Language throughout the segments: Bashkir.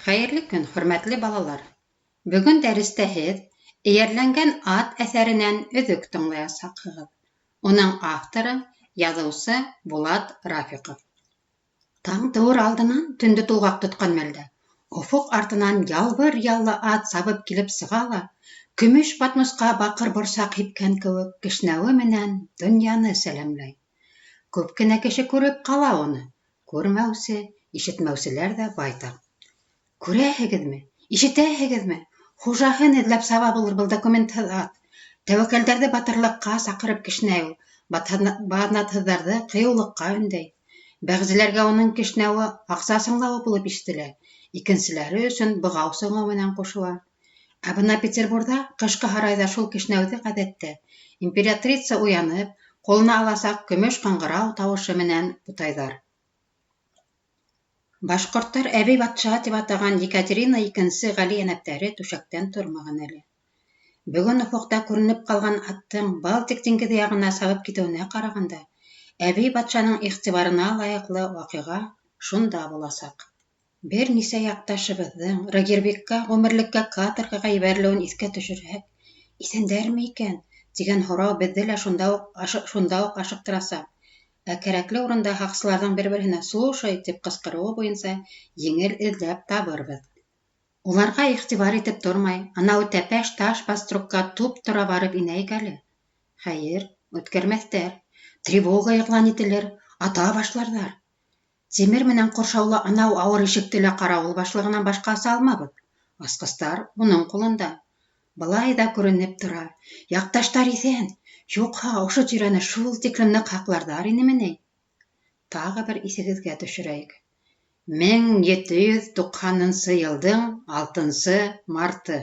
Хәйерле көн, хөрмәтле балалар! Бөгөн дәрестә һеҙ «Эйәрләнгән ат» әҫәренән өҙөк тыңлаясаҡһығыҙ. Уның авторы — яҙыусы Булат Рафиҡов. Таң тыуыр алдынан, төндө тулғаҡ тотҡан мәлдә, офоҡ артынан ялбыр яллы ат сабып килеп сыға ла, көмөш батмусҡа баҡыр борсаҡ һипкән кеүек, кешнәүе менән донъяны сәләмләй. Күп кенә кеше күреп ҡала уны, күрмәүсе, ишетмәүселәр ҙә байтаҡ. Күрәһегеҙме, ишетәһегеҙме, хужаһын эҙләп саба булыр был документһыҙ ат. Тәүәккәлдәрҙе батырлыҡҡа саҡырып кешнәй ул, баҙнатһыҙҙарҙы ҡыйыулыҡҡа өндәй. Бәғзеләргә уның кешнәүе аҡса сыңлауы булып ишетелә, икенселәре өсөн бығау сыңы менән ҡушыла. Ә бына Петербурҙа, Ҡышҡы һарайҙа шул кешнәүҙе ғәҙәттә, императрица уянып, ҡулына аласаҡ көмөш ҡыңғырау тауышы менән бутайҙар. Башҡорттар Әбей батша тип атаған Екатерина Икенсе ғали йәнәптәре түшәктән тормаған әле. Бөгөн офоҡта күренеп ҡалған аттың Балтик диңгеҙе яғына сабып китеүенә ҡарағанда, Әбей батшаның иғтибарына лайыҡлы ваҡиға шунда буласаҡ. Бер нисә яҡташыбыҙҙың Рогервикка ғүмерлеккә каторгаға ебәрелеүен иҫкә төшөрһәк, иҫәндәрме икән, тигән һорау беҙҙе лә шунда уҡ ашыҡтырасаҡ. Ә кәрәкле урында һаҡсыларҙың бер-береһенә «Слушай!» тип ҡысҡырыуы буйынса еңел эҙләп табырбыҙ. Уларға иғтибар итеп тормай, анау тәпәш таш баструкка туп-тура барып инәйек әле. Хәйер, үткәрмәҫтәр. Тревога иғлан ителер, ата башларҙар. Тимер менән ҡоршаулы анау ауыр ишекте лә ҡарауыл башлығынан башҡа аса алмабыҙ. Асҡыстар уның ҡулында. Былай ҙа күренеп тора, яҡташтар иҫән, юҡһа ошо тирәне шул тиклем ныҡ һаҡларҙар инеме ни? Тағы бер иҫегеҙгә төшөрәйек: 1790 нсы йылдың алтынсы марты.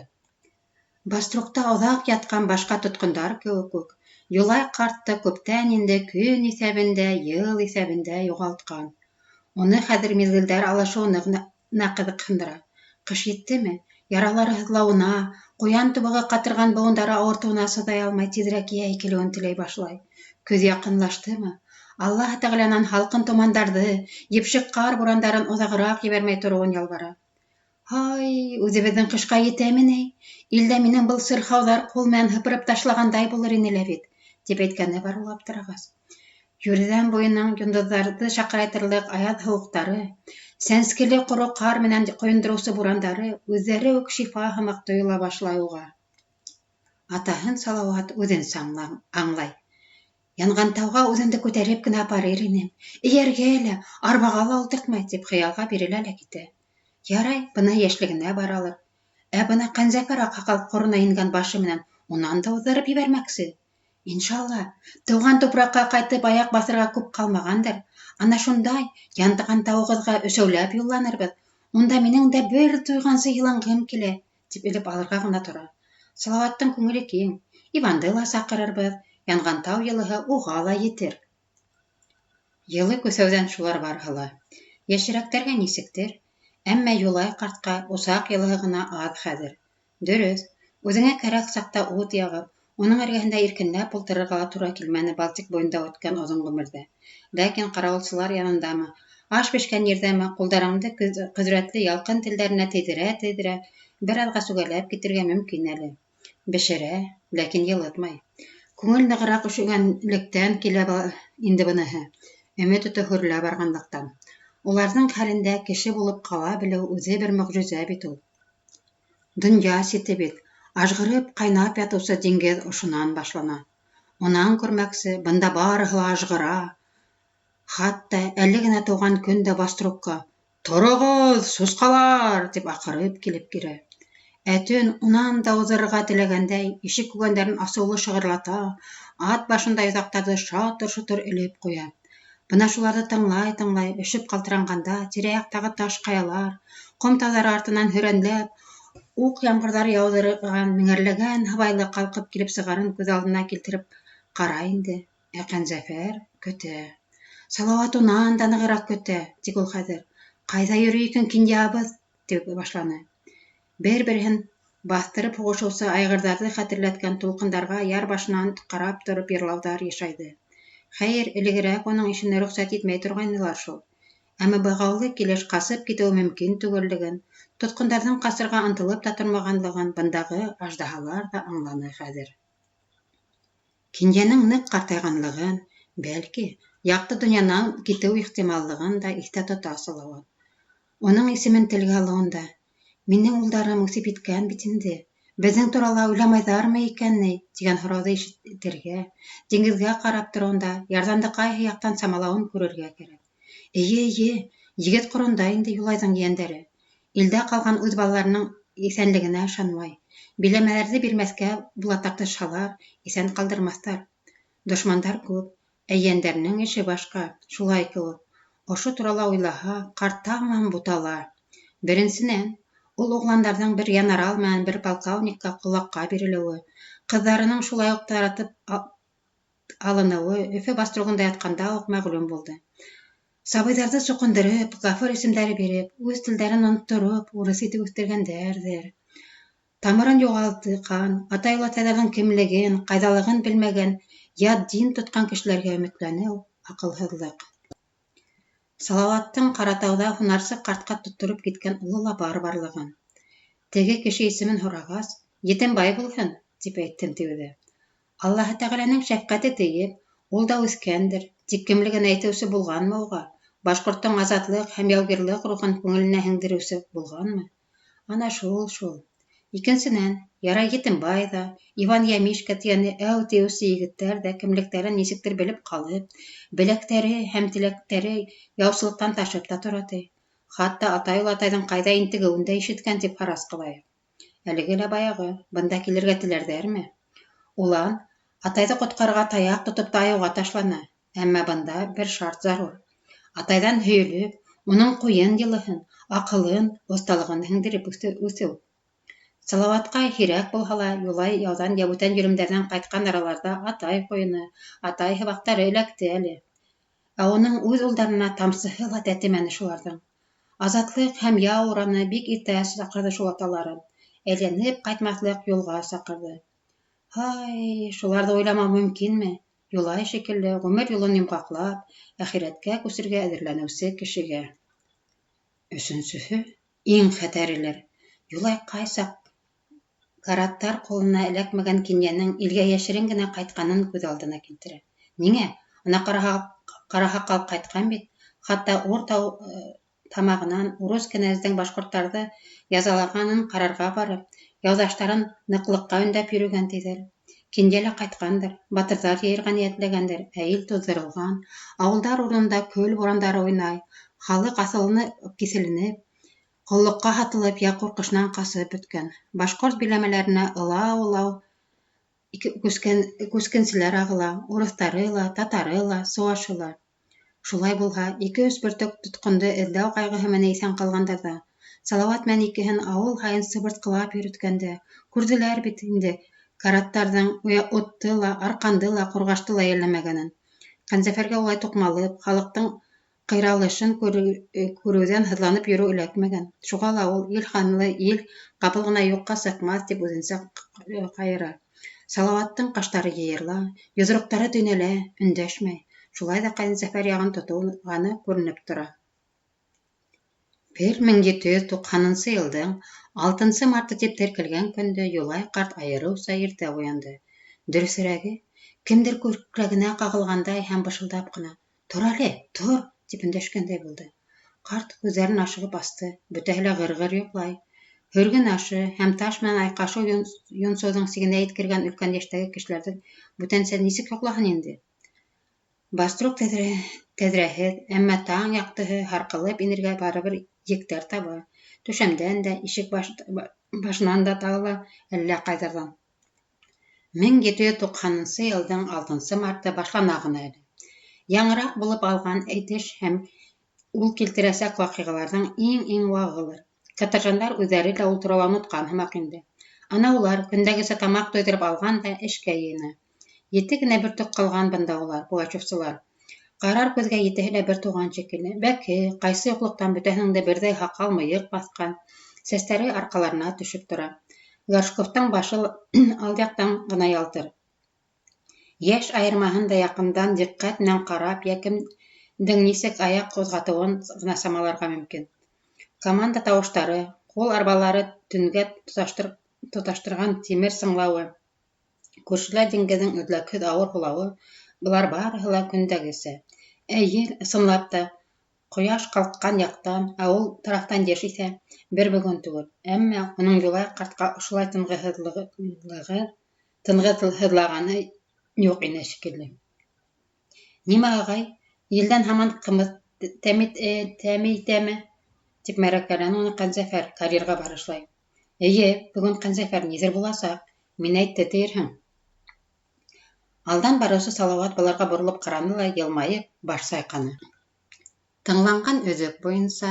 Баструкта оҙаҡ ятҡан башҡа тотҡондар кеүек үк, Юлай ҡарт та күптән инде көн иҫәбен дә, йыл иҫәбен дә юғалтҡан. Уны хәҙер миҙгелдәр алышыуы ғына ҡыҙыҡһындыра. Ҡыш еттеме, яралары һыҙлауына, ҡуян тубығы ҡатырған быуындары ауыртыуына сыҙай алмай тиҙерәк йәй килеүен теләй башлай. Көҙ яҡынлаштымы, Аллаһы Тәғәләнән һалҡын томандарҙы, епшек ҡар бурандарын оҙағыраҡ ебәрмәй тороуын ялбара. Һай, үҙебеҙҙең ҡышҡа етәме ни? Илдә минең был сырхауҙар ҡул менән һыпырып ташлағандай булыр ине лә бит, тип әйткәне бар ул аптырағас. Йүрҙән буйының йондоҙҙарҙы шаҡырайтырлыҡ аяҙ һыуыҡтары, сәнскеле ҡоро ҡар менән ҡойондороусы бурандары үҙҙәре үк шифа һымаҡ тойола башлай уға. Атаһын Салауат үҙенсә аңлай. Янғантауға үҙеңде күтәреп кенә апарыр инем, эйәргә лә, арбаға ла ултыртмай, тип хыялға бирелә лә китә. Ярай, быныһы йәшлегенә баралыр. Ә бына Ҡәнзәфәр аҡһаҡал ҡорона ингән башы менән унан да уҙҙырып ебәрмәксе. Иншалла, тыуған тупраҡҡа ҡайтып аяҡ баҫырға күп ҡалмағандыр. Ана шундай Янғантауығыҙға өсәүләп юлланырбыҙ. Унда минең дә бер туйғансы йылынғым килә, тип элеп алырға ғына тора. Салауаттың күңеле киң. Иванды ла саҡырырбыҙ, Янғантау йылыһы уға ла етер. Йылы күҫәүҙән шулар барыһы ла. Йәшерәктәргә нисектер, әммә Юлай ҡартҡа усаҡ йылыһы ғына аҙ хәҙер. Дөрөҫ, үҙеңә кәрәк саҡта ут яғып, уның эргәһендә иркенләп ултырырға ла тура килмәне Балтик буйында үткән оҙон ғүмерҙә. Ләкин ҡарауылсылар янындамы, аш бешкән ерҙәме ҡулдарыңды ҡөҙрәтле ялҡын телдәренә тейҙерә-тейҙерә бер аҙға сүгәләп китергә мөмкин әле. Бешерә, ләкин йылытмай. Күңел нығыраҡ өшөгәнлектән килә инде быныһы, өмөт уты һүрелә барғанлыҡтан. Уларҙың хәлендә кеше булып ҡала белеү үҙе бер мөғжизә бит ул. Донъя сите бит, ажғырып ҡайнап ятыусы диңгеҙ ошонан башлана. Унан күрмәксе, бында барыһы ла ажғыра. Хатта әле генә тыуған көн дә баструкка «Тороғоҙ, сусҡалар!» тип аҡырып килеп керә. Ә төн унан да уҙҙырырға теләгәндәй, ишек күгәндәрен асыулы шығырлата, ат башындай йоҙаҡтарҙы шатыр-шотор элеп ҡуя. Бына шуларҙы тыңлай-тыңлай өшөп ҡалтыранғанда тирә-яҡтағы таш ҡаялар, ҡом тауҙары артынан һөрәнләп, уҡ ямғырҙары яуҙырған меңәрләгән һыбайлы ҡалҡып килеп сығарын күҙ алдына килтереп ҡара инде. Ә Ҡәнзәфәр көтә. Салауат унан да нығыраҡ көтә, тик ул хәҙер, ҡайҙа йөрөй икән кинйәбыҙ, тип башланы. Бер-береһен баҫтырып һуғышыусы айғырҙарҙы хәтерләткән тулҡындарға яр башынан ҡарап тороп йырлауҙар йышайҙы. Хәйер, элегерәк уның ишенә рөхсәт итмәй торғайнылар шул. Әммә бығаулы килеш ҡасып китеүе мөмкин түгеллеген, тотҡондарҙың ҡасырға ынтылып та тормағанлығын бындағы аждаһалар ҙа аңланы хәҙер. Кинйәнең ныҡ ҡартайғанлығын, бәлки, яҡты донъянан китеү ихтималлығын да иҫтә тота Салауат. Уның исемен телгә алыуында: "Минең улдарым үҫеп еткән бит инде, беҙҙең турала уйламайҙармы икән ни?" - тигән һорауҙы ишетергә, диңгеҙгә ҡарап тороуында ярҙамды ҡайһы яҡтан самалауын күрергә кәрәк. Эйе, эйе, егет ҡоронда инде Юлайҙың ейәндәре. Илдә ҡалған үҙ балаларының иҫәнлегенә ышанмай. Биләмәләрҙе бирмәҫкә була тартышһалар, иҫән ҡалдырмаҫтар. Дошмандар күп, ә ейәндәренең эше башҡа, шулай кеүек. Ошо турала уйлаһа, ҡарт тамам бутала. Беренсенән, ул уғландарҙың бер янарал менән бер полковникка ҡолаҡҡа бирелеүе, ҡыҙҙарының шулай уҡ таратып алыныуы Өфө бастрогында ятҡанда уҡ мәғлүм булды. Сабыйҙарҙы суҡындырып, кафыр исемдәре биреп, үҙ телдәрен оноттороп, урыҫ итеп үҫтергәндәрҙер. Тамырын юғалтҡан, атай-олатайҙарҙың кемлеген, ҡайҙалығын белмәгән ят дин тотҡан кешеләргә өмөтләнеү - аҡылһыҙлыҡ. Салауаттың Ҡаратауҙа һунарсы ҡартҡа тоттороп киткән улы ла бар барлығын. Теге кеше исемен һорағас, Етембай булһын, тип әйттем, ти үҙе. Аллаһы Тәғәләнең шәфҡәте тейеп, ул да үҫкәндер, тик кемлеген әйтеүсе булғанмы уға, башҡорттоң азатлыҡ һәм яугирлыҡ рухын күңеленә һеңдереүсе булғанмы? Ана шул-шул. Икенсенән, ярай Етембай ҙа, Иван Йәмишкә тигән әү тиеүсе егеттәр ҙә кемлектәрен нисектер белеп ҡалып, беләктәре һәм теләктәре яусылыҡтан ташып та тора, ти. Хатта атай-олатайҙың ҡайҙа интегеүен дә ишеткән тип фараз ҡылайыҡ. Әлеге лә баяғы, бында килергә теләрҙәрме? Улан, атайҙы ҡотҡарырға таяҡ тотоп та айыуға ташлана. Әммә бында бер шарт зарур. Атайҙан һөйөлөп, уның ҡуйын йылыһын, аҡылын, оҫталығын һеңдереп үҫеү. Салауатҡа һирәк булһа ла Юлай яуҙан йә бүтән йөрөмдәрҙән ҡайтҡан араларҙа атай ҡуйыны, атай һабаҡтары эләкте әле. Ә уның үҙ улдарына тамсыһы ла тәтемәне шуларҙың. Азатлыҡ һәм яу ураны бик иртә саҡырҙы шул аталарын, әйләнеп ҡайтмаҫлыҡ юлға саҡырҙы. Һай, шуларҙы уйламау мөмкинме, Юлай шикелле ғүмер юлын йомғаҡлап, әхирәткә күсергә әҙерләнеүсе кешегә? Өсөнсөһө, иң хәтәрелер, Юлай ҡай саҡ караттар ҡулына эләкмәгән кинйәнең илгә йәшерен генә ҡайтҡанын күҙ алдына килтерә. Ниңә, ана Ҡараһаҡал ҡайтҡан бит, хатта Ур тау тамағынан урыс кенәздең башҡорттарҙы язалағанын ҡарарға барып, яуҙаштарын ныҡлыҡҡа өндәп йөрөгән, тиҙәр. Кинйә лә ҡайтҡандыр, батырҙар йыйырға ниәтләгәндер, ә ил туҙҙырылған, ауылдар урынында көл бурандары уйнай, халыҡ аҫылынып-киҫеленеп, ҡоллоҡҡа һатылып йә ҡурҡышынан ҡасып бөткән. Башҡорт биләмәләренә ылау-ылау күскенселәр ағыла, урыҫтары ла, татары ла, сыуашы ла. Шулай булһа, ике-өс бөртөк тотҡондо эҙләү ҡайғыһы менән иҫән ҡалғандар ҙа, Салауат менән икеһен ауыл һайын сыбыртҡылап йөрөткәндә, күрҙеләр бит инде караттарҙың утты ла, арҡанды ла, ҡурғашты ла йәлләмәгәнен. Ҡәнзәфәргә улай туҡмалып, халыҡтың ҡыйралышын күреүҙән һыҙланып йөрөү эләкмәгән. Шуға ла ул, ил ханлы ил ҡапыл ғына юҡҡа сыҡмаҫ, тип үҙенсә ҡайыра. Салауаттың ҡаштары йыйырыла, йоҙроҡтары төйнәлә, өндәшмәй. Шулай ҙа Ҡәнзәфәр яғын тотолғаны күренеп тора. 1790 йылдың алтынсы марты тип теркәлгән көндө Юлай ҡарт айырыуса иртә уянды. Дөрөҫөрәге, кемдер күкрәгенә ҡағылғандай һәм бышылдап ҡына: "Тор әле, тор!" тип өндәшкәндәй булды. Ҡарт күҙҙәрен ашығып асты, бөтәһе лә ғыр-ғыр йоҡлай. Һөргөн ашы һәм таш менән айҡашыу йонсоуҙың сигенә еткергән өлкән йәштәге кешеләрҙең бүтәнсә нисек йоҡлаһын инде? Бастрог тәҙрәһеҙ, әммә таң яҡтыһы һарҡылып инергә барыбер ектәр таба: түшәмдән дә, ишек башынан да, тағы ла әллә ҡайҙарҙан. 1790 йылдың алтынсы марты башлана ғына әле. Яңыраҡ булып алған әйтеш һәм ул килтерәсәк ваҡиғаларҙың иң-иң вағылыр. Каторжандар үҙҙәре лә ул турала онотҡан һымаҡ инде. Ана улар, көндәгесә тамаҡ туйҙырып алған да, эшкә йыйына. Ете генә бөртөк ҡалған бында улар, пугачевсылар. Ҡарар күҙгә етеһе лә бер туған шикелле. Бәке, ҡайсы юҡлыҡтан бөтәһенең дә берҙәй һаҡал-мыйыҡ баҫҡан, сәстәре арҡаларына төшөп тора. Горшковтың башы алъяҡтан ғына ялтыр. Йәш айырмаһын да яҡындан диҡҡәт менән ҡарап йә Ҙең нисек аяҡ ҡуҙғатыуын ғына самаларға мөмкин. Команда тауыштары, ҡул арбалары төнгә тоташтырған тимер сыңлауы, күршелә диңгеҙҙең өҙлөкһөҙ ауыр һулауы - былар барыһы ла көндәгесә. Ә ел, ысынлап та, ҡояш ҡалҡҡан яҡтан, ә ул тарафтан йыш иҫә, бер бөгөн түгел. Әммә уның Юлай ҡартҡа ошолай тынғыһыҙлағаны юҡ ине шикелле. — Нимә, ағай, елдән һаман ҡымыҙ тәме итәме? — тип мәрәкәләне уны Ҡәнзәфәр карьерға барышлай. — Эйе, бөгөн, Ҡәнзәфәр, ниҙер буласаҡ, мин әйтте тиерһең. Алдан барыусы Салауат быларға боролоп ҡараны ла, йылмайып, баш сайҡаны. Тыңланған өҙөк буйынса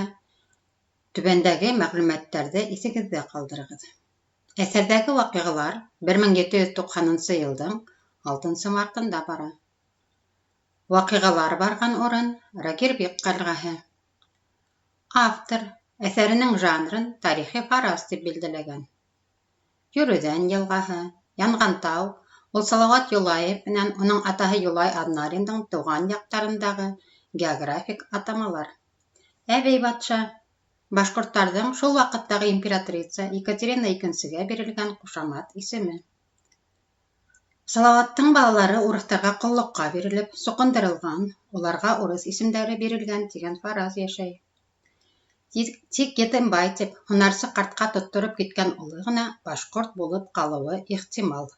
түбәндәге мәғлүмәттәрҙе иҫегеҙҙә ҡалдырығыҙ. Әҫәрҙәге ваҡиғалар 1790 йылдың алтынсы мартында бара. Ваҡиғалар барған урын Рагирбиҡ ҡәлғәһе. Автор әҫәренең жанрын тарихи фараз тип билдәләгән. Йөрөҙән йылғаһы, Янғантау ул Салауат Юлаев менән уның атаһы Юлай Аҙналиндың тыуған яҡтарындағы географик атамалар. Әбей батша — башҡорттарҙың шул ваҡыттағы императрица Екатерина Икенсегә бирелгән ҡушамат исеме. Салауаттың балалары урыҫтарға ҡоллоҡҡа бирелеп, суҡындырылған, уларға урыҫ исемдәре бирелгән тигән фараз йәшәй. Тик Етембай тип һунарсы ҡартҡа тоттороп киткән улы ғына башҡорт булып ҡалыуы ихтимал.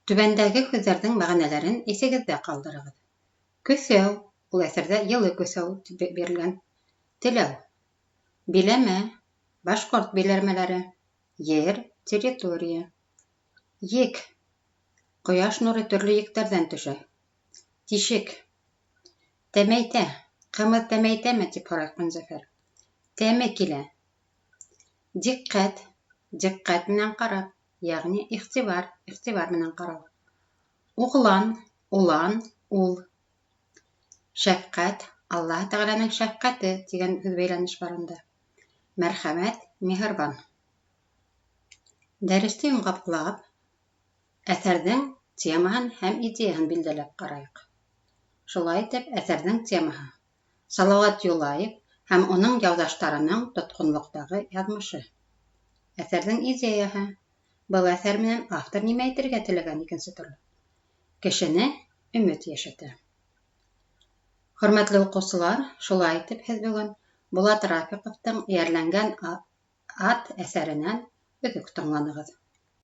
Түбәндәге һүҙҙәрҙең мәғәнәләрен иҫегеҙҙә ҡалдырығыҙ. Көҫәү, ул әҫәрҙә йылы көҫәү тип бирелгән. Теләү. Биләмә, башҡорт биләмәләре. Ер, территория. Ек. Ҡояш нуры төрлө ектәрҙән төшә. Тишек. Тәмәйтә, ҡымыҙ тәмәйтәме, тип һорай Ҡәнзәфәр. Тәме килә. Диҡҡәт, диҡҡәт менән ҡарап, йәғни иғтибар, иғтибар менән ҡарау. Уғлан, улан, ул. Шәфҡәт, Аллаһы Тәғәләнең шәфҡәте тигән һүҙбәйләнеш бар унда. Мәрхәмәт, миһырбан. Дәресте йомғаҡлап, әҫәрҙең темаһын һәм идеяһын билдәләп ҡарайыҡ. Шулай итеп, әҫәрҙең темаһы Салауат Юлаев һәм уның яуҙаштарының тотҡонлоҡтағы яҙмышы. Әҫәрҙең идеяһы был әҫәр менән автор нимә әйтергә теләгән икенсе төрлө. Кешене өмөт йәшәтә. Хөрмәтле уҡыусылар, шулай итеп һеҙ бөгөн Булат Рафиҡовтың Эйәрләнгән ат әҫәренән өҙөк тыңланығыҙ.